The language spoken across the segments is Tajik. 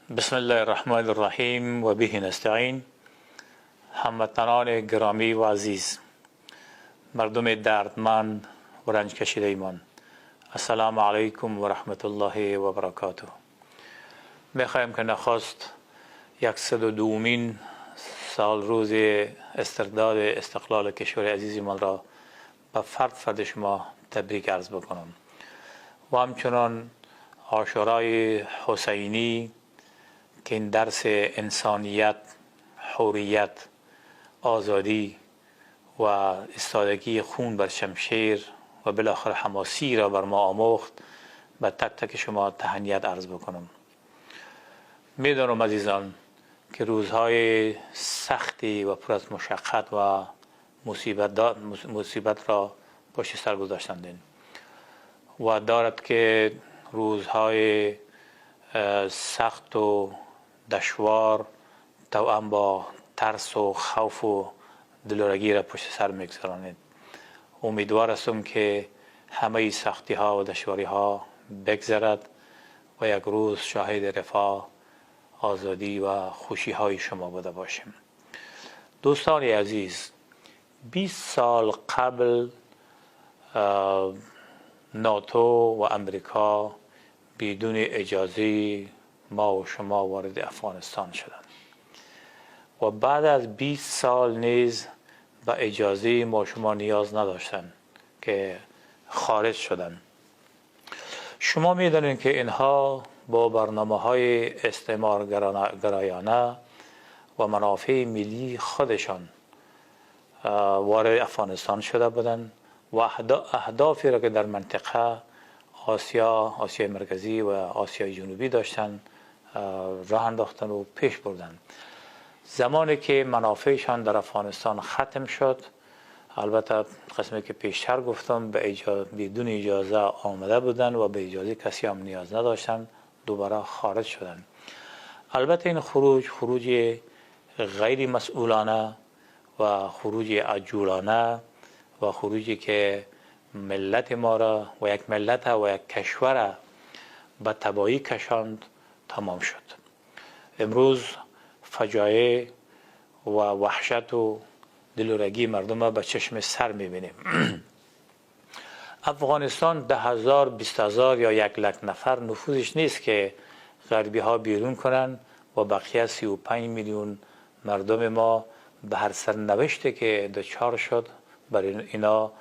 بسم الله الرحمن الرحیم و به نستعین. هموطنان گرامی و عزیز، مردم دردمند و رنج کشیده ایمان، السلام علیکم و رحمت الله و برکاته. میخوایم که نخست 102مین سال روز استرداد استقلال کشور عزیزمان را به فرد فرد شما تبریک عرض بکنم و همچنان عاشورای حسینی که این درس انسانیت، حریت، آزادی و استادگی خون بر شمشیر و بالاخره حماسی را بر ما آموخت، به تک تک شما تهنیت عرض بکنم. میدانم عزیزان که روزهای سختی و پر از مشقت و مصیبت را پشت سر گذاشتند و دارد که روزهای سخت و دشوار توأم با ترس و خوف و دلورگی را پشت سر میگذرانید. امیدوار هستم که همه سختی ها و دشواری ها بگذرد و یک روز شاهد رفاه، آزادی و خوشی های شما بوده باشیم. دوستان عزیز، 20 سال قبل ناتو و امریکا بدون اجازه ما و شما وارد افغانستان شدند و بعد از 20 سال نیز به اجازه ما شما نیاز نداشتند که خارج شدند. شما میدانید که اینها با برنامه های استعمارگرایانه و منافع ملی خودشان وارد افغانستان شده بودند و اهدافی را که در منطقه آسیا، آسیای مرکزی و آسیای جنوبی داشتن، راه انداختن و پیش بردن. زمانی که منافعشان در افغانستان ختم شد، البته قسمی که پیشتر گفتم به بدون اجازه آمده بودن و به اجازه کسی هم نیاز نداشتن، دوباره خارج شدن. البته این خروج، خروج غیر مسئولانه و خروج عجولانه و خروجی که ملت ما را و یک ملت و یک کشور به تباهی کشاند، تمام شد. امروز فجایع و وحشت و دلورگی مردم به چشم سر میبینیم. افغانستان 10,000، 20,000 یا 1 لک نفر نفوذش نیست که غربی ها بیرون کنن و بقیه 35 میلیون مردم ما به هر سرنوشتی که دچار شد، بر اینا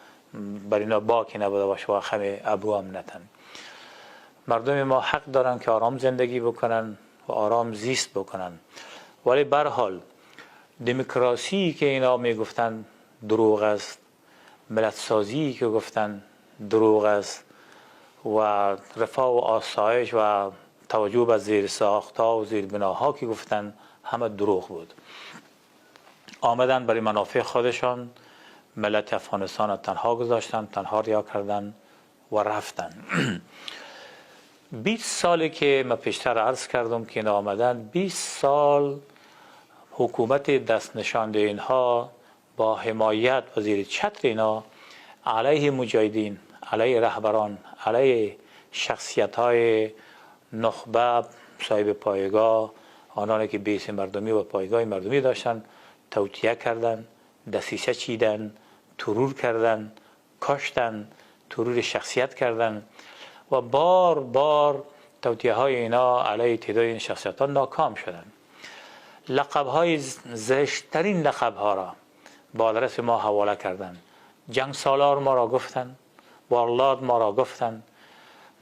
باکی نبوده باشه و خم ابرو هم نتن. مردم ما حق دارن که آرام زندگی بکنن و آرام زیست بکنن. ولی به حال دموکراسی که اینا میگفتن دروغ است، ملت سازی که گفتن دروغ است و رفاه و آسایش و توجه به زیر ساختها و زیر بناها که گفتن همه دروغ بود. آمدن برای منافع خودشان ملت افغانستان تنها گذاشتن، تنها رها کردن و رفتن. 20 سالی که من پیشتر عرض کردم که اینا آمدن، 20 سال حکومت دست نشانده اینها با حمایت و زیر چتر اینا علیه مجاهدین، علیه رهبران، علیه شخصیت های نخبه، صاحب پایگاه، آنانی که base مردمی و پایگاه مردمی داشتن، توطیه کردن، دسیسه چیدن، ترور کردن، کشتن، ترور شخصیت کردن و بار بار توطیه های اینا علیه تعداد این شخصیت ها ناکام شدن. لقب های زشتترین لقب ها را با آدرس ما حواله کردن. جنگ سالار ما را گفتن، warlord ما را گفتن،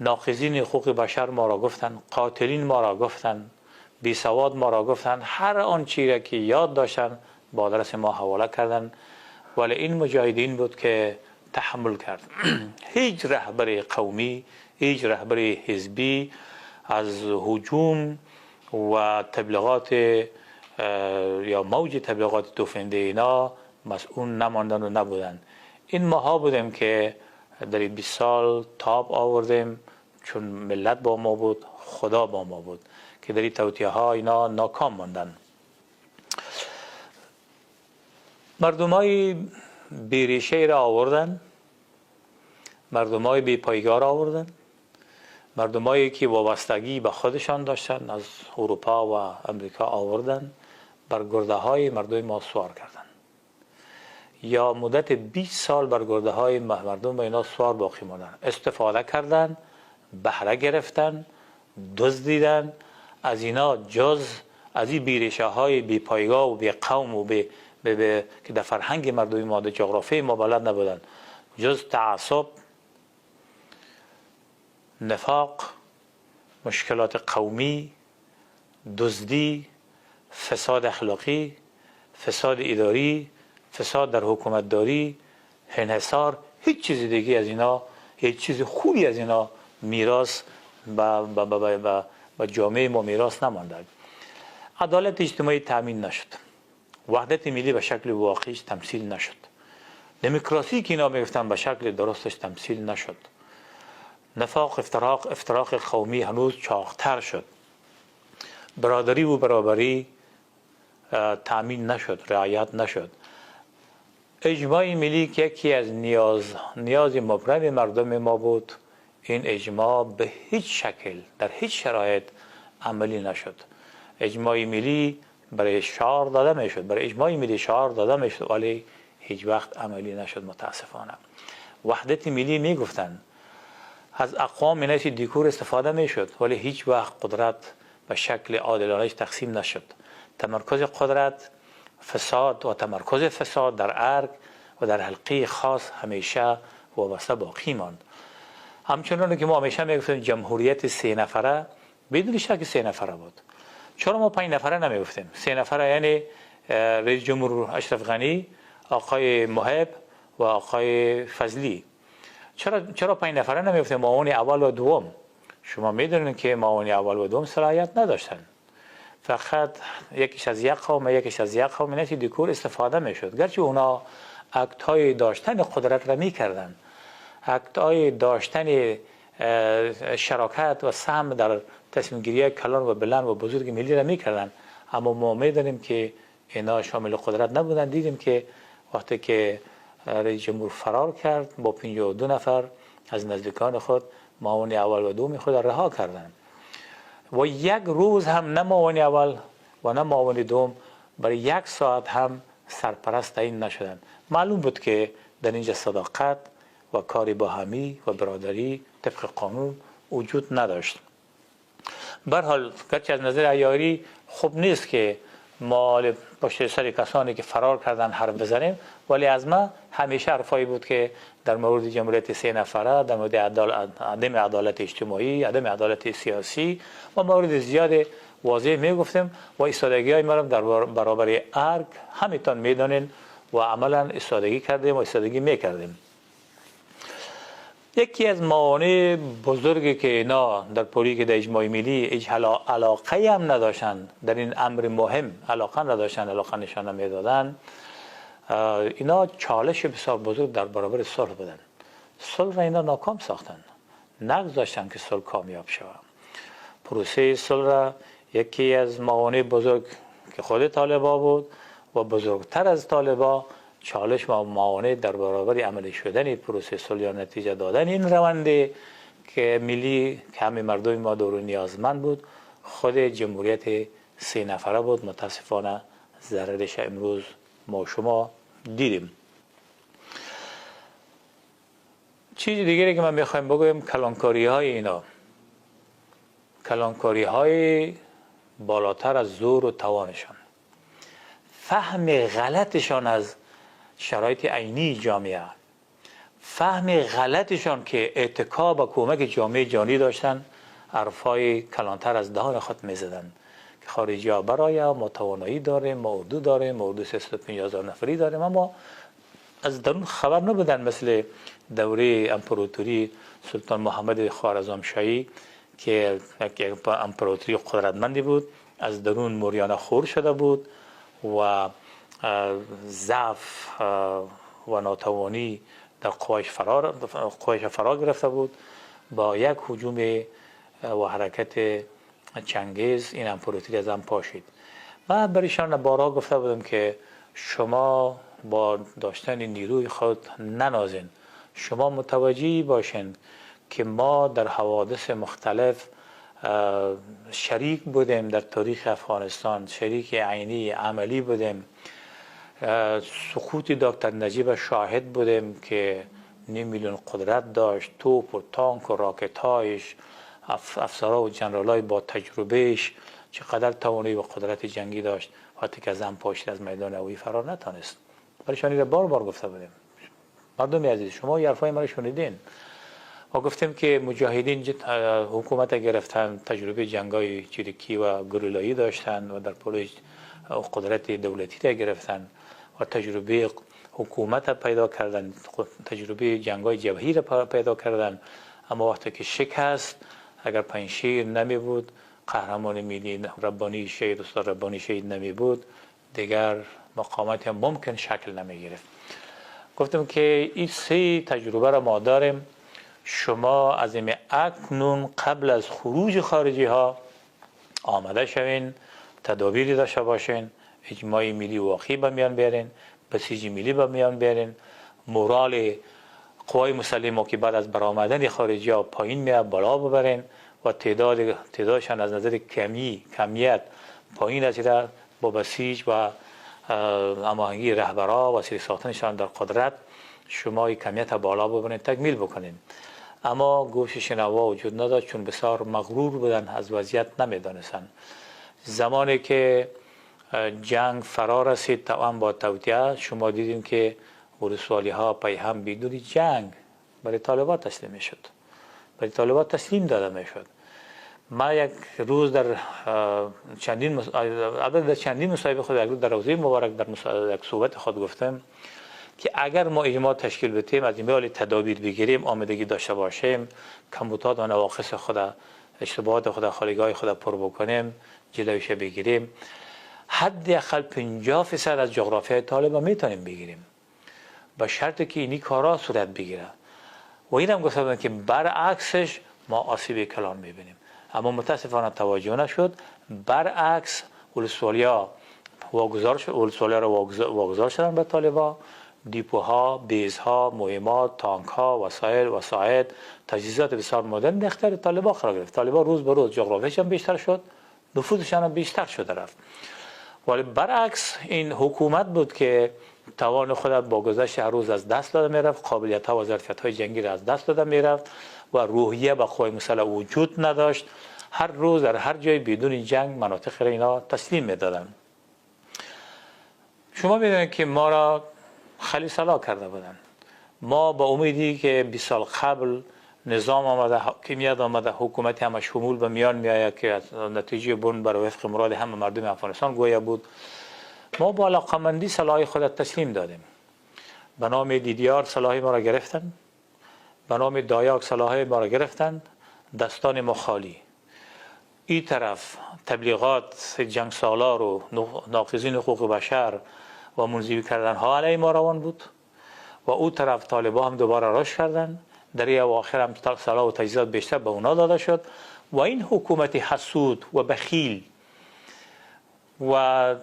ناقضین حقوق بشر ما را گفتن، قاتلین ما را گفتن، بی سواد ما را گفتن. هر آن چیزی که یاد داشتن با آدرس ما حواله کردن. ولی این مجاهدین بود که تحمل کرد. هیچ رهبر قومی، هیچ رهبر حزبی از هجوم و تبلیغات یا موج تبلیغات توفنده اینا مصون نماندن و نبودن. این ماها بودیم که در 20 سال تاب آوردیم، چون ملت با ما بود، خدا با ما بود که در این توطیه ها اینا ناکام ماندن. مردم های بیریشه را آوردن، مردم های بی پایگاه را آوردن، مردم های بی سواد را آوردن. مردمایی که وابستگی به خودشان داشتن از اروپا و امریکا آوردن، بر گرده های مردم ما سوار کردن یا مدت 20 سال بر گرده های مردم و اینا سوار باقی ماندن، استفاده کردن، بهره گرفتن، دزدیدن از اینا. جز از این بیریشه های بی پایگاه و بی قوم و بی بی که در فرهنگ مردمی ما، در جغرافی ما بلد نبودن، جز تعصب، نفاق، مشکلات قومی، دزدی، فساد اخلاقی، فساد اداری، فساد در حکومتداری، انحصار، هیچ چیز دیگه از اینا، هیچ چیز خوبی از اینا میراث با جامعه ما میراث نمانده. عدالت اجتماعی تامین نشد، وحدت ملی به شکل واقعیش تمثیل نشد، دموکراسی که اینا میگفتن به شکل درستش تمثیل نشد، نفاق، افتراق قومی هنوز چاقتر شد، برادری و برابری تامین نشد، رعایت نشد. اجماع ملی که یکی از نیاز مبرم مردم ما بود، این اجماع به هیچ شکل در هیچ شرایط عملی نشد. اجماع ملی برای شعار داده میشد، برای اجماع ملی شعار داده میشد، ولی هیچ وقت عملی نشد متاسفانه. وحدت ملی میگفتن، از اقوام منحیث دیکور استفاده میشد، ولی هیچ وقت قدرت به شکل عادلانه تقسیم نشد. تمرکز قدرت، فساد و تمرکز فساد در ارگ و در حلقه خاص همیشه وابسته باقی ماند. همچنان که ما همیشه میگفتیم جمهوریت 3 نفره، بدون شک 3 نفره بود. چرا ما 5 نفره نمیگفتیم؟ 3 نفره یعنی رئیس جمهور اشرف غنی، آقای محب و آقای فضلی. چرا 5 نفره نمیگفتیم؟ معاون اول و دوم. شما میدونید که معاون اول و دوم صلاحیت نداشتن، فقط یکیش از یک قوم و یکیش از یک قوم، نه دیکور استفاده میشد. گرچه اونا act های داشتن قدرت را میکردن، act های داشتن شراکت و سهم در تصمیم گیری کلان و بلند و بزرگ ملی را میکردن، اما ما میدانیم که اینا شامل قدرت نبودن. دیدیم که وقتی که رئیس جمهور فرار کرد با 52 نفر از نزدیکان خود، معاون اول و دوم خود رها کردن و یک روز هم نه معاون اول و نه معاون دوم برای یک ساعت هم سرپرست تعیین نشدن. معلوم بود که در اینجا صداقت و کاری با همی و برادری طبق قانون وجود نداشت. به هر حال گرچه از نظر عیاری خوب نیست که ما پشت سر کسانی که فرار کردن حرف بزنیم، ولی از ما همیشه حرفایی بود که در مورد جمهوریت 3 نفره، در مورد عدم عدالت اجتماعی، عدم عدالت سیاسی و مورد زیاد واضح میگفتیم و ایستادگی های ما در برابر ارگ همیتان میدانین و عملا ایستادگی کردیم و ایستادگی میکردیم. یکی از موانع بزرگی که اینا در پولی که در اجماع ملی هیچ علاقه هم نداشتن، در این امر مهم علاقه نداشتن، علاقه نشان نمیدادن، اینا چالش بسیار بزرگ در برابر صلح بودن. صلح را اینا ناکام ساختن، نگذاشتن که صلح کامیاب شود. پروسه صلح را یکی از موانع بزرگ که خود طالبا بود و بزرگتر از طالبا چالش و موانع در برابر عملی شدن پروسه صلح یا نتیجه دادن این روند که ملی که همه مردم ما دور نیازمند بود، خود جمهوریت 3 نفره بود. متاسفانه ضررش امروز ما شما دیدیم. چیز دیگری که من میخوایم بگویم، کلانکاری های اینا، کلانکاری های بالاتر از زور و توانشان، فهم غلطشان از شرایط عینی جامعه، فهم غلطشان که اتکا به کمک جامعه جهانی داشتن، حرفای کلانتر از دهان خود میزدن که خارجی ها برای ما توانایی داریم، ما اردو داریم، ما اردو 350,000 نفری داریم، اما از درون خبر نبودن. مثل دوره امپراتوری سلطان محمد خوارزمشاهی که یک امپراتوری قدرتمندی بود، از درون موریانه خور شده بود و ضعف و ناتوانی در قوایش فرا گرفته بود. با یک هجوم و حرکت چنگیز این امپراتوری از هم پاشید. من برایشان بارها گفته بودم که شما با داشتن نیروی خود ننازین، شما متوجه باشین که ما در حوادث مختلف شریک بودیم، در تاریخ افغانستان شریک عینی عملی بودیم. سقوط دکتر نجیب شاهد بودیم که نیم میلیون قدرت داشت، توپ و تانک و راکت هایش، افسرها و جنرالای با تجربهش چقدر توانایی و قدرت جنگی داشت. وقتی که از هم پاشید از میدان هوایی فرار نتانست. برایشان را بار بار گفته بودیم. مردم عزیز، شما حرفای مرا شنیدین و گفتیم که مجاهدین حکومت گرفتن، تجربه جنگای چریکی و گوریلایی داشتن و در پلوی قدرت دولتی را گرفتن و تجربه حکومت پیدا کردن، تجربه جنگای جبهی را پیدا کردن. اما وقتی که شکست، اگر پنجشیر نمی بود، قهرمان ملی ربانی شهید، استاد ربانی شهید نمی بود، دیگر مقاومت هم ممکن شکل نمی گرفت. گفتم که این سه تجربه را ما داریم. شما از این اکنون قبل از خروج خارجی ها آماده شوین، تدابیری داشته باشین، اجماع ملی واقعی به میان بیارین، بسیج ملی به میان بیارین، مورال قوای مسلح ما که بعد از برآمدن خارجی ها پایین میاد بالا ببرین و تعدادشان از نظر کمیت پایین رسیده، با بسیج و هماهنگی رهبرا و سری ساختنشان در قدرت شما کمیت بالا ببرین، تکمیل بکنین. اما گوش شنوا وجود نداشت، چون بسیار مغرور بودن، از وضعیت نمیدانستند. زمانی که جنگ فرا رسید توام با توطئه، شما دیدیم که ولسوالی ها پی هم بدون جنگ برای طالبان تسلیم میشد، برای طالبان تسلیم داده میشد. ما یک روز در چندین در چندین مصاحبه خود، یک روز در روضه مبارک در یک صحبت خود گفتم که اگر ما اجماع تشکیل بدیم، از این تدابیر بگیریم، آمادگی داشته باشیم، کمبودات و نواقص خود، اشتباهات خود، خالیگاه خود پر بکنیم، جلویش بگیریم، حداقل 50% از جغرافیای طالب میتونیم بگیریم، با شرط که اینی کارا صورت بگیره. و اینم گفته بودم که برعکسش ما آسیب کلان میبینیم، اما متاسفانه توجه نشد. برعکس ولسوالیا واگذار شد، ولسوالیا را واگذار شدن به طالبا، دیپوها، بیزها، مهمات، تانک ها، وسایل، وسایط، تجهیزات بسیار مدرن در اختیار طالبا قرار گرفت. طالبا روز به روز جغرافیش هم بیشتر شد، نفوذشان هم بیشتر شده رفت. ولی برعکس این حکومت بود که توان خود با گذشت هر روز از دست داده میرفت، قابلیت ها و ظرفیت های جنگی را از دست داده میرفت و روحیه به قوای مسلح وجود نداشت. هر روز در هر جای بدون جنگ مناطق را اینا تسلیم میدادن. شما میدونید که ما را خیلی سلاح کرده بودن. ما با امیدی که 20 سال قبل نظام آمده، حاکمیت آمده، حکومت همه شمول به میان میآید که نتیجه بن بر وفق مراد همه مردم افغانستان گویا بود، ما با علاقمندی سلاح خود تسلیم دادیم. به نام دیدیار سلاح ما را گرفتن، به نام دایاک سلاح ما را گرفتن، دستان ما خالی. این طرف تبلیغات جنگ سالار و ناقضین حقوق بشر و منزوی کردن ها علیه ما روان بود و او طرف طالبا هم دوباره رشد کردن. در این اواخر هم سلاح و تجهیزات بیشتر به اونا داده شد و این حکومت حسود و بخیل و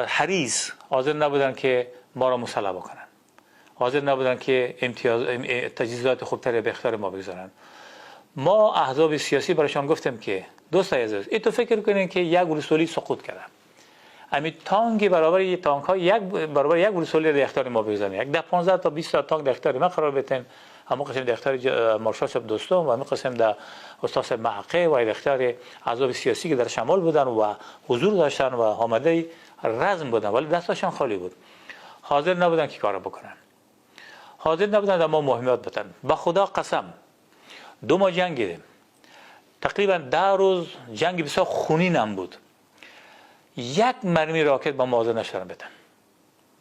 حریص حاضر نبودن که ما را مسلح بکنن، حاضر نبودن که امتیاز تجهیزات خوبتر به اختیار ما بگذارن. ما احزاب سیاسی برایشان گفتیم که دوستای عزیز، ای تو فکر کنین که یک ولسوالی سقوط کرده، امی تانک برابر یک تانک ها یک برابر یک ولسوالی در اختیار ما بگذارن، یک 10 15 تا 20 تا تانک در اختیار ما قرار بدین، همون قسم در اختیار مارشال صاحب دوستم و همون قسم در استاد صاحب محقق و در اختیار احزاب سیاسی که در شمال بودن و حضور داشتن و آماده رزم بودن، ولی دستشان خالی بود. حاضر نبودن که کارو بکنن، حاضر نبودن در ما مهمات بدن. با خدا قسم 2 ماه جنگیدیم، تقریبا 10 روز جنگ بسیار خونین هم بود، یک مرمی راکت با ما حاضر نشدن بدن،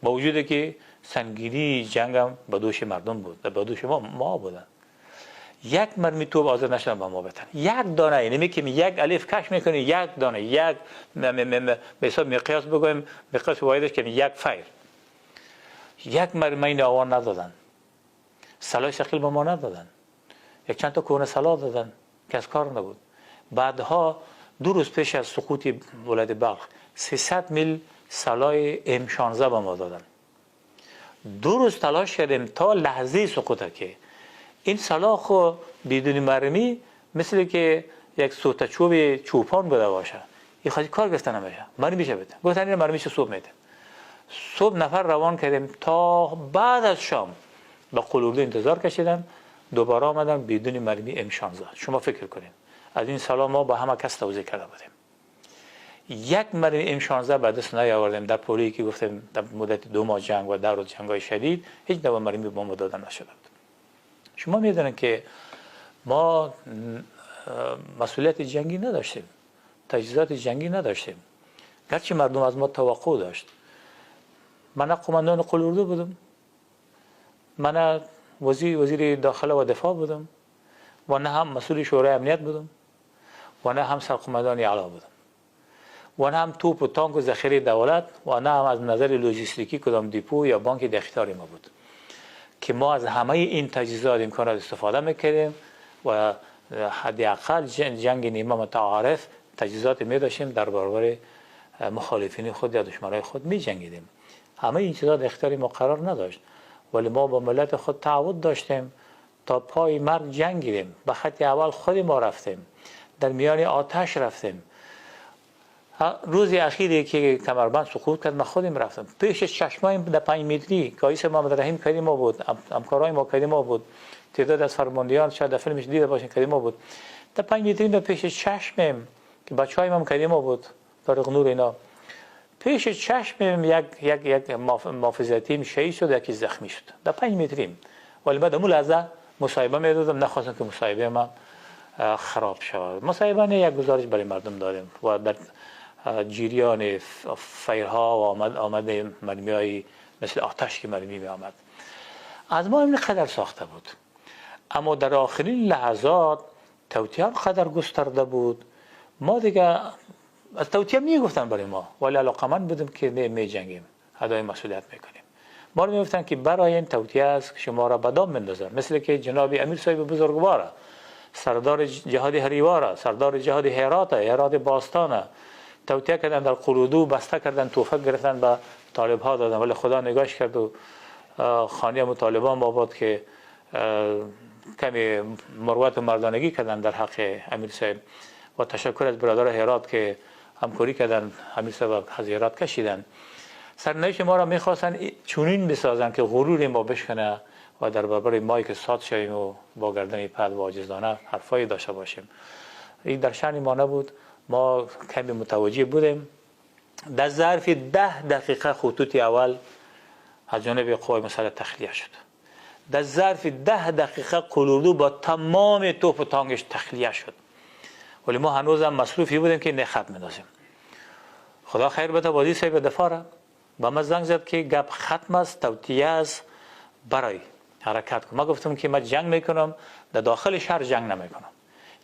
با وجود که سنگینی جنگ هم به دوش مردم بود، به دوش ما بودن. یک مرمی توپ حاضر نشدن با ما بدن، یک دانه، یعنی که یک الف کش میکنی، یک دانه، یک به حساب مقیاس بگویم، مقیاس واحدش که یک فیر، یک مرمی ناوان ندادن، سلاح ثقیل به ما ندادن، یک چند تا کهنه سلاح دادن که از کار نبود. بعدها 2 روز پیش از سقوط ولایت بلخ 300 میل سلاح M16 به ما دادن. 2 روز تلاش کردیم تا لحظه سقوط که این سلاح خو بدون مرمی مثل که یک سوت چوب چوپان بوده باشه، این خاطر کار گرفته نمیشه. مرمیشه بده. گفتن این مرمیشه صبح میده. صبح نفر روان کردیم تا بعد از شام به قلوردو انتظار کشیدن، دوباره آمدن بدون مرمی M16. شما فکر کنید از این سلام ما با همه کس توزیع کرده بودیم. یک مرمی M16 به دست نیاوردیم در پولی که گفتیم در مدت 2 ماه جنگ و در جنگ‌های شدید هیچ نوع مرمی به ما داده نشده بود. شما میدونید که ما مسئولیت جنگی نداشتیم، تجهیزات جنگی نداشتیم، گرچه مردم از ما توقع داشت. من قماندان قلوردو بودم، من وزیر داخله و دفاع بودم و نه هم مسئول شورای امنیت بودم و نه هم سرقماندان اعلی بودم و نه هم توپ و تانک و ذخیره دولت و نه هم از نظر لوجستیکی کدام دیپو یا بانک در اختیار ما بود که ما از همه این تجهیزات امکانات استفاده میکردیم و حداقل جنگ نیمه متعارف تجهیزات می داشتیم، در برابر مخالفین خود یا دشمنای خود می جنگیدیم. همه این چیزا در اختیار ما قرار نداشت، ولی ما با ملت خود تعهد داشتیم تا پای مرگ جنگیدیم. به خط اول خود ما رفتیم، در میان آتش رفتیم. روز اخیری که کمربند سقوط کرد من خودم رفتم پیش چشمایم در 5 متری که آیس محمد رحیم کریم ما بود، همکارای ما کریم ما بود، تعداد از فرماندهان شاید در فیلمش دیده باشین کریم ما بود. در 5 متری در پیش چشمم که بچه‌های ما کریم ما بود، طارق نور اینا، پیش چشمم یک یک یک محافظتیم شهید شد، یکی زخمی شد در 5 متریم. ولی بعد اون لحظه مصاحبه میدادم، نخواستم که مصاحبه ما خراب شود. مصاحبه نه، یک گزارش برای مردم دادیم و در جریان فیرها و آمد مرمیای مثل آتش که مرمی می آمد از ما این قدر ساخته بود. اما در آخرین لحظات توطئه قدر گسترده بود، ما دیگه از توطئه می گفتن برای ما، ولی علاقمند بودیم که نه می جنگیم، ادای مسئولیت میکنیم. ما رو میگفتن که برای این توطئه است که شما را به دام میندازن، مثل که جناب امیر صاحب بزرگوار، سردار جهاد هریوار، سردار جهاد هرات، هرات باستان، توطئه کردن در قرودو، بسته کردن، توفک گرفتن به طالب ها دادن، ولی خدا نگاش کرد و خانه مطالبان باباد که کمی مروت و مردانگی کردن در حق امیر صاحب. و تشکر از برادر هرات که همکاری کردن، امیر صاحب از هرات کشیدن. سرنوشت ما را میخواستن چونین بسازن که غرور ما بشکنه و در برابر مایی که ساد شویم و با گردن پد و عاجزانه حرفایی داشته باشیم. این در شأن ما نبود. ما کمی متوجه بودیم. در ظرف 10 دقیقه خطوط اول از جانب قوای مسلح تخلیه شد. در ظرف 10 دقیقه قلوردو با تمام توپ و تانگش تخلیه شد. ولی ما هنوزم مصروفی بودیم که نه خط می‌اندازیم. خدا خیر بده وزیر صاحب دفاع را با ما زنگ زد که گپ ختم است، توطیه است، برای حرکت کن. ما گفتم که من جنگ میکنم، در داخل شهر جنگ نمیکنم.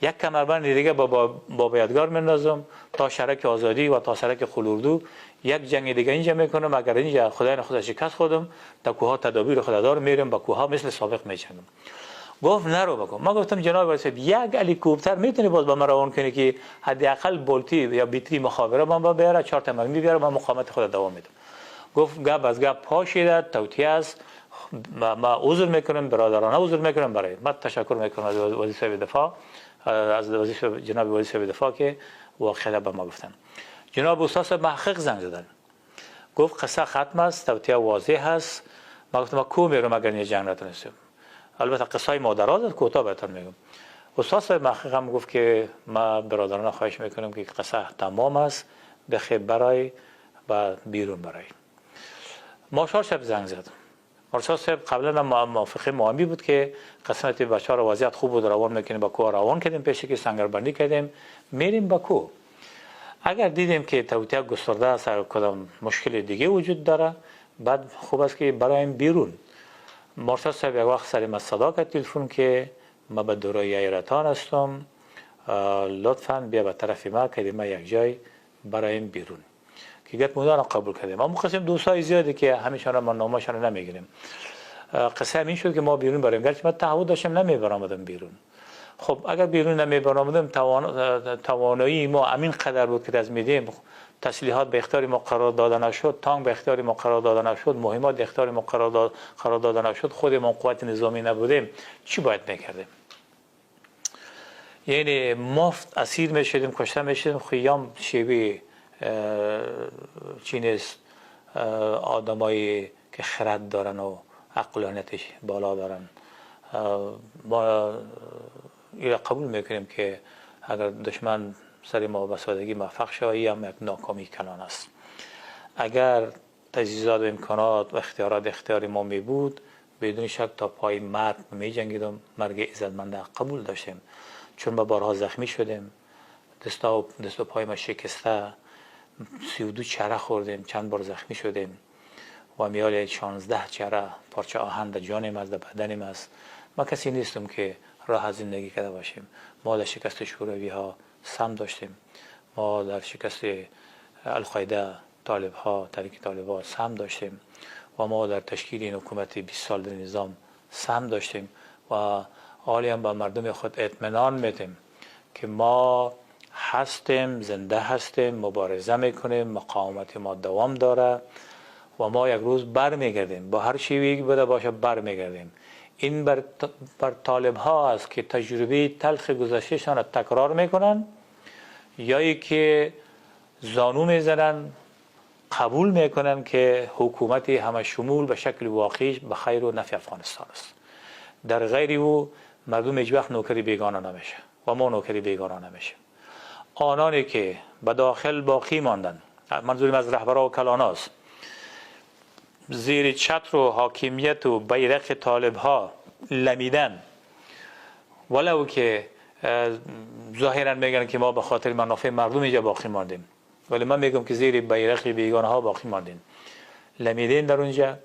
یک کمربند دیگه با یادگار میندازم تا شرک آزادی و تا سرک قلوردو. یک جنگ دیگه اینجا میکنم، اگر اینجا خدای نخواسته شکست خودم در کوه ها تدابیر خدا دار میرم، با کوه ها مثل سابق میجنگم. گفت نرو بکن. ما گفتم جناب وزیر یک هلیکوپتر میتونی باز با من روان کنی که حداقل بولتی یا بیتری مخابره با بیاره، 4 تا مرمی بیاره، من مقاومت خود دوام میدم. گفت گپ از گپ پاشیده، توطیه است، ما عذر میکنم، برادرانه عذر میکنم. برای من تشکر میکنم از وزیر صاحب دفاع، از وزیر جناب وزیر صاحب دفاع که واقعا به ما گفتن. جناب استاد محقق زنگ زدن، گفت قصه ختم است، توطیه واضح است. ما گفتم ما کو میرم اگر نه جنگ نتونستیم. البته قصه مادرات است، کوتاه بهتون میگم. استاد صاحب محقق هم گفت که ما برادران خواهش میکنم که قصه تمام است، بخیر برای و بیرون برای. مارشال صاحب زنگ زد. مارشال صاحب قبلا هم موافقه مهمی بود که قسمت بچه‌ها رو وضعیت خوب بود، روان میکنیم با کوه، روان کردیم پیش که سنگربندی کردیم میریم با کوه. اگر دیدیم که توطئه گسترده است، کدام مشکل دیگه وجود داره، بعد خوب است که برایم بیرون. مارشال صاحب یک وقت سر ما صدا کرد تلفن که ما به دورای ایرتان هستم، لطفاً بیا به طرف ما که ما یک جای برایم بیرون. که گفت مدارا قبول کردیم. ما قسم دوستای زیادی که همیشه ما نامشان رو نمیگیریم. قصه همین شد که ما بیرون بریم. گرچه ما تعهد داشتیم نمیبرآمدم بیرون. خب اگر بیرون نمیبرآمدم، توانایی ما همین قدر بود که از میدیم. تسلیحات به اختیار ما قرار داده نشد، تانک به اختیار ما قرار داده نشد، مهمات به اختیار ما قرار داده نشد، خود ما قوت نظامی نبودیم، چی باید میکردیم؟ Яъне муфт асир мешудем, кушта мешудем, хиём шеваи чӣ нест, одамое ки хирад доранд ва ақлонияташ боло доранд. Мо инро қабул мекунем, ки агар душман сари мо ба содагӣ муваффақ шавад, ин ҳам як нокомии калон аст. Агар таҷҳизот ва имконот ва ихтиёрот ихтиёри мо мебуд, бидуни шак то пои марг меҷангидем, марги иззатманда қабул доштем. Чун мо борҳо захмӣ шудем, дасту пои мо шикаста, 32 чара хӯрдем, чанд бор захмӣ шудем ва миёли 16 чара парча оҳан дар ҷонем аст, дар баданем аст. Ма касе нестам, ки роҳат зиндагӣ карда бошем. Мо дар шикасти шӯравиҳо саҳм доштем, мо дар шикасти Алқоида, толибҳо, таҳрики толибҳо саҳм доштем ва мо дар ташкили ин ҳукумати 20 сол дар низом саҳм доштем ва ҳоло ҳам ба мардуми худ итминон медиҳем, ки мо ҳастем, зинда ҳастем, мубориза мекунем, муқовимати мо давом дорад ва мо як рӯз бармегардем, бо ҳар шевае ки буда бошад бармегардем. Ин бар толибҳо аст, ки таҷрибаи талхи гузаштаашонро такрор мекунанд ё ки зону мезананд, қабул мекунанд, ки ҳукумати ҳамашумул ба шакли воқеӣ ба хайру нафъи Афғонистон аст. Дар ғайри ӯ мардум ҳеҷ вақт нокари бегона намешавад ва мо нокари бегона намешавем. Ононе ки ба дохил боқӣ монданд, манзурим аз раҳбаро ва калонаст, зери чатру ҳокимияту байрақи толибҳо ламидан, валав ки зоҳиран мегӯянд, ки мо ба хотири манофеи мардум инҷа боқӣ мондем, вале ман мегӯям, ки зери байрақи бегонаҳо боқӣ мондем, ламидем дар унҷа.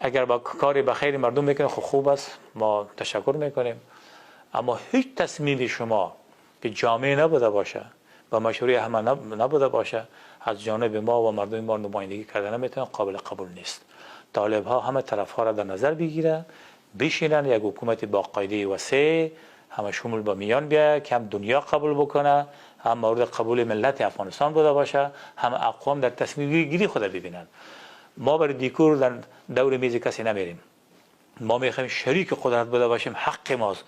Агар ба кори ба хайри мардум мекунем, хуб аст, мо ташаккур мекунем, аммо ҳеҷ тасмими шумо ки ҷомеъ набуда боша, ба машвараи ҳама набуда боша, аз ҷониби мо ва мардуми мо намояндагӣ карда наметавонад, қобили қабул нест. Толибҳо ҳама тарафҳоро дар назар бигиранд, бишинанд, як ҳукумати бо қоидаи васеъ ҳамашумул ба миён биёяд, ки ҳам дунё қабул бикунад, ҳам мавриди қабули миллати Афғонистон буда боша, ҳам ақвом дар тасмимгирӣ худа бибинанд. Мо барои декор дар даври мези касе намерем. Мо мехоҳем шарики қудрат буда бошем, ҳаққи мост.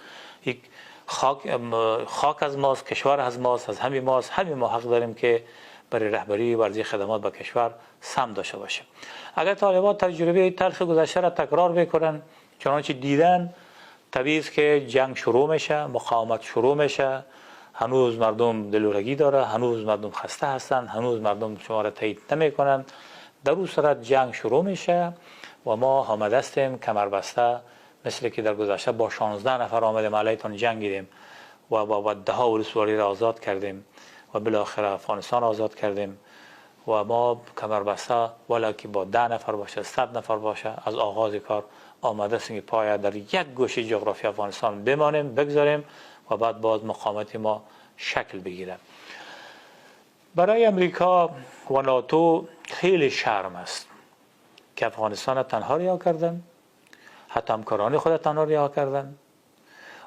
Хок аз мост, кишвар аз мост, аз ҳами мост, ҳами мо ҳақ дорем, ки барои раҳбарӣ ва арзаи хидмат ба кишвар саҳм дошта бошем. Агар толибон таҷрибаи талхи гузаштаро такрор мекунанд, чунончи дидан, табиист, ки ҷанг шурӯъ меша, муқовимат шурӯъ меша. Ҳанӯз мардум дилурагӣ дорад, ҳанӯз мардум хаста ҳастанд, ҳанӯз мардум шуморо таъйид намекунанд. Дар ӯ сурат ҷанг шурӯъ меша ва мо омадастем, камарбаста, мисли ки дар гузашта бо 16 нафар омадем, алайҳитон ҷангидем ва бо даҳҳо улусвориро озод кардем ва билохира Афғонистон озод кардем. Ва мо камарбаста, вале ки бо 10 нафар боша, 100 нафар боша, аз оғози кор омадастем, ки поя дар як гӯшаи ҷуғрофии Афғонистон бимонем, бигзорем ва баъд боз муқовимати мо шакл бигирад. Барои Амрико ва НАТО хеле шарм аст, ки Афғонистон танҳо риҳо карданд, ҳатто ҳамкорони худ танҳо риҳо карданд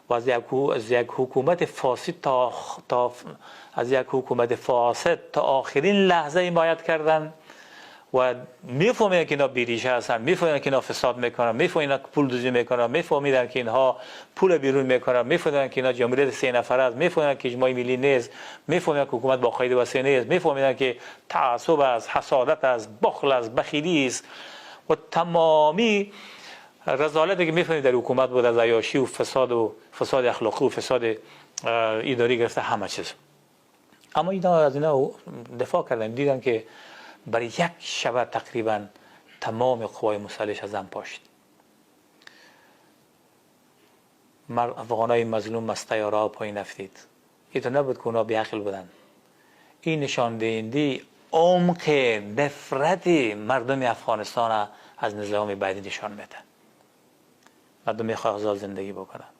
ва аз як ҳукумати фосид تا аз як ҳукумати фосид то охирин лаҳза ҳимоят карданд ва мефаҳмиданд, ки инҳо бериша ҳастанд, мефаҳмиданд, ки инҳо фасод мекунанд, мефаҳмиданд, ки пул дуздӣ мекунанд, мефаҳмиданд, ки инҳо пул берун мекунанд, мефаҳмиданд, ки инҳо ҷамъияти се нафар аст, мефаҳмиданд, ки иҷмои миллӣ нест, мефаҳмиданд, ки ҳукумат бо қоида васеъ нест, мефаҳмиданд, ки таассуб аст, ҳасодат аст, бухл аст, бахилӣ аст ва тамоми разолате ки мефаҳмид дар ҳукумат буд, аз аёшӣ ва фасоду фасоди ахлоқӣ ва фасоди идорӣ гирифта ҳама чиз. Аммо инҳо аз инҳо дифоъ карданд. Диданд, ки бар як шаба тақрибан тамоми қувваи мусаллаҳаш аз ҳам пошид. Афғонои мазлум аз тайёраҳо поин афтид. Ито набуд, ки онҳо беақл буданд. Ин нишондиҳандаи умқи нафрати мардуми Афғонистон аз низоми баъдӣ нишон медиҳад. Мардум мехоҳад озод зиндагӣ бикунад.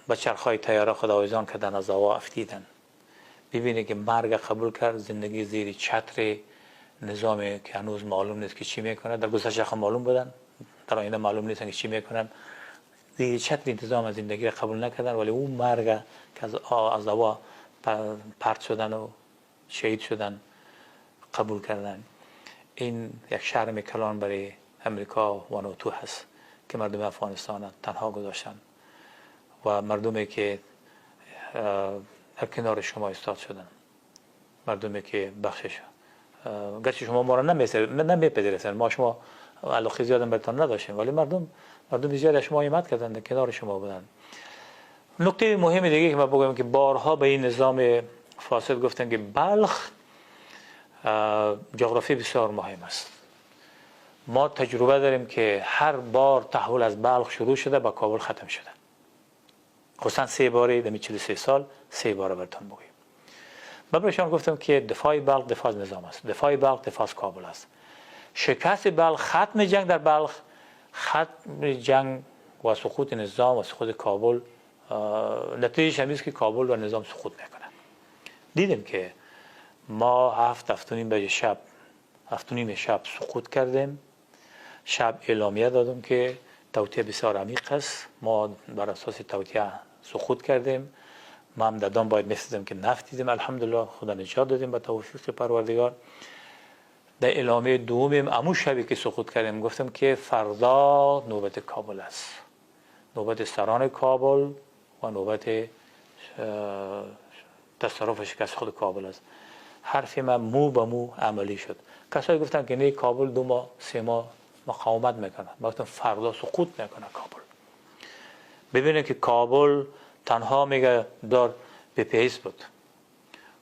Ба чархҳои тайёра худ овезон карданд, аз ҳаво афтиданд. Бибинед, ки марг қабул кард, зиндагӣ зери чатри низоме, ки ҳанӯз маълум нест, ки чӣ мекунад. Дар гузашта ҳам маълум буданд, дар оянда маълум нестанд, ки чӣ мекунанд. Зери чатри интизом зиндагиро қабул накарданд, вале ӯ марг, ки аз ҳаво парт шудану шаҳид шудан, қабул карданд. Ин як шарми калон барои Амрико ва НАТО ҳаст, ки мардуми Афғонистон танҳо гузоштанд. و مردمی که در کنار شما ایستاد شدن، مردمی که بخشش گرچه شما ما را نمیپذیرستن، ما شما علاقه زیاد برتان نداشتیم، ولی مردم زیاد از شما حمایت کردن، در کنار شما بودن. نکته مهم دیگه که من بگم که بارها به این نظام فاسد گفتن که بلخ جغرافی بسیار مهم است. ما تجربه داریم که هر بار تحول از بلخ شروع شده با کابل ختم شده. خصوصا 3 باره در 43 سال 3 باره براتون بگویم. من برایشان گفتم که دفاع بلخ دفاع از نظام است، دفاع بلخ دفاع از کابل است. شکست بلخ، ختم جنگ در بلخ، ختم جنگ و سقوط نظام و سقوط کابل، نتیجه همیست که کابل و نظام سقوط میکنه. دیدیم که ما 7، 7:30 بجه شب، 7:30 شب سقوط کردیم. شب اعلامیه دادم که توطئه بسیار عمیق است، ما بر اساس توطئه سقوط کردیم. ما هم دادم باید میسیدیم که نفت دیدیم، الحمدلله خدا نجات دادیم به توفیق پروردگار. در اعلامیه دومیم امو شبی که سقوط کردیم گفتم که فردا نوبت کابل است، نوبت سران کابل و نوبت تصرف شکست خود کابل است. حرف من مو به مو عملی شد. کسایی گفتن که نه کابل 2 ماه 3 ماه مقاومت میکنه، من گفتم فردا سقوط میکنه کابل. ببینید که کابل تنها میگه دار به پیس بود،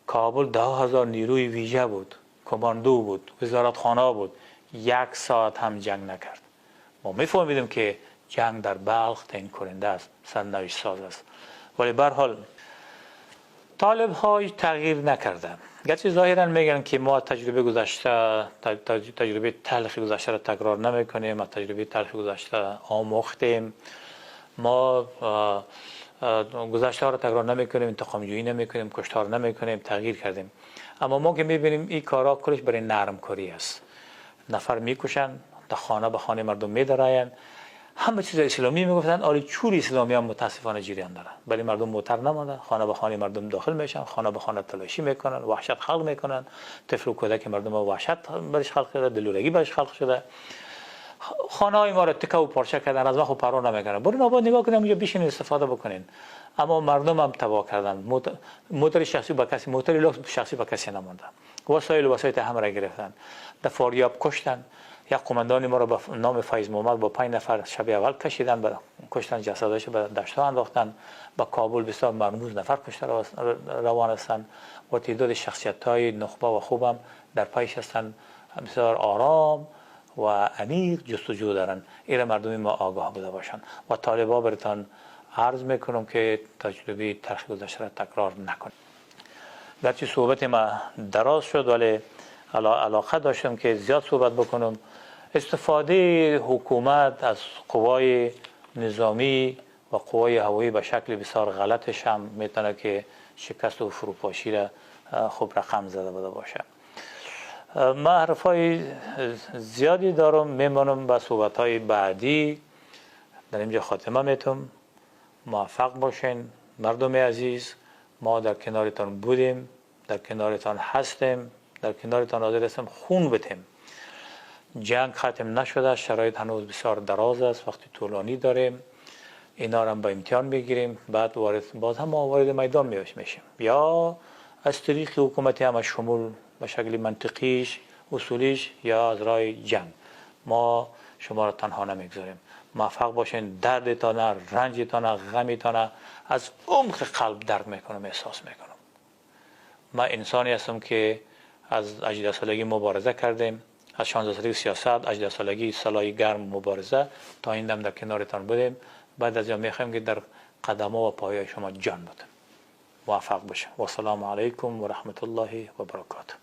کابل 10,000 نیروی ویژه بود، کماندو بود، وزارتخانه بود، 1 ساعت هم جنگ نکرد. ما میفهمیدیم که جنگ در بلخ تعیین کننده است، سرنوشت ساز است. ولی به هر حال طالب های تغییر نکردن. گرچه ظاهرا میگن که ما تجربه گذشته، تجربه تلخ گذشته را تکرار نمیکنیم، ما تجربه تلخ گذشته آموختیم، ما گذشته را تکرار نمیکنیم، انتقام جویی نمیکنیم، کشتار نمیکنیم، تغییر کردیم. اما ما که میبینیم این کارا کلش برای نرم کاری است. نفر میکشن، در خانه به خانه مردم میدراین، همه چیز اسلامی میگفتن، آره چور اسلامی هم متاسفانه جریان داره، ولی مردم موتر نمانده، خانه به خانه مردم داخل میشن، خانه به خانه تلاشی میکنن، وحشت خلق میکنن، طفل و کودک مردم وحشت برش خلق شده، دلولگی برش خلق شده، خانه های ما رو تکه و پارچه کردن، از ما خود پروا نمیکنن. برو ناباد نگاه کنیم اونجا بشینین استفاده بکنین. اما مردم هم تباه کردن، موتور شخصی با کسی، موتور لوکس شخصی با کسی نمانده، وسایل وسایل هم را گرفتن، در فاریاب کشتن. یک قماندان ما را با نام فیض محمد با 5 نفر شب اول کشیدن، با کشتن جسدش به دشت‌ها انداختن. با کابل بسیار مرموز نفر کشته روان هستند و تعداد شخصیت‌های نخبه و خوبم در پیش هستند، بسیار آرام و عمیق جستجو دارن. ایره مردم ما آگاه بوده باشن. و طالبا براتان عرض میکنم که تجربه تلخ گذشته را تکرار نکنید. گرچه صحبت ما دراز شد ولی علاقه داشتم که زیاد صحبت بکنم. استفاده حکومت از قوای نظامی و قوای هوایی به شکل بسیار غلطش هم میتونه که شکست و فروپاشی را خوب رقم زده بوده باشه. من حرفای زیادی دارم، میمانم به صحبت‌های بعدی. در اینجا خاتمه میتم. موفق باشین مردم عزیز، ما در کنارتان بودیم، در کنارتان هستیم، در کنارتان حاضر هستیم خون بتیم. جنگ ختم نشده، شرایط هنوز بسیار دراز است، وقتی طولانی داریم، اینا را هم با امتحان میگیریم، بعد باز هم ما وارد میدان میشیم، یا از طریق حکومتی همه شمول به شکل منطقیش اصولیش، یا از راه جنگ. ما شما را تنها نمیگذاریم. موفق باشین. دردتان، رنجتان، غمتان از عمق قلب درد میکنم، احساس میکنم. من انسانی هستم که از 18 سالگی مبارزه کردیم، از 16 سالگی سیاست، 18 سالگی سلاح گرم مبارزه، تا این دم در کنارتان بودیم. بعد از این میخوایم که در قدم‌ها و پایای شما جان بدیم. موفق باشین. و السلام علیکم و رحمت الله و برکاته.